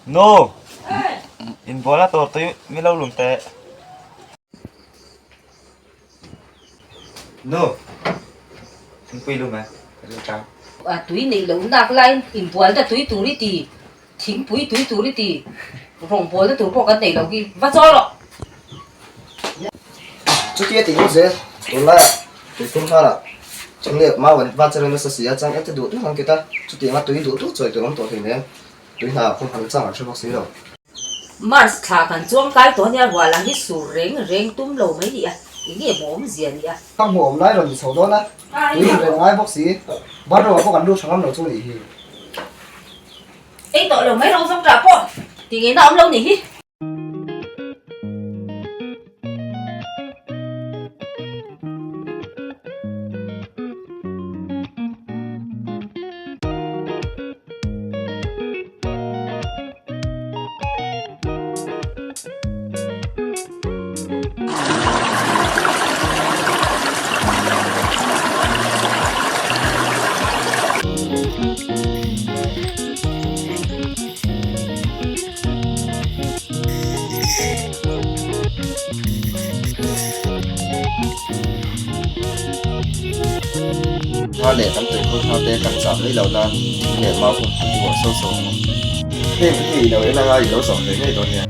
Nu! Inbualna tur tui mi lo lum teh. Nu! Thingpui lum e, ka ring chang. A tui neih loh nak laiin inbualna tui tur i ti, thingpui tui tur i ti, rawngbawlna tur pawh kan neih loh hi, va chawi rawh! Chutia tih ngawt zel, tunlaiah tuikhur kharah thing leh mau an va cher nasa si a, chang ente duh duh an kit a, chutianga tui duh duh chawi tur awm tawh hleinem, tui hna ah khawm han chang an hre bawk si lo. Mars thla kan chuang kai tawh ania ruah lah hi sur reng reng tum lo mai nia, enge maw awmzia nia. Ka hmuh awm lai rawn ni chho dawn a, tui in reng ngai bawk si, bathroom ah pawh kan lut tha ngam lo chu a nih hi. Ei tawh lo mai rawh zawng tah pawh ti ngei na awm lo nih hi. Hma leh kan tuikhur thar te kan chah mai loh nan thing leh mau pawh kan ti uar sauh sauh ang. Heng te hi i lo en anga i lo zawh ve ngei dawn nia.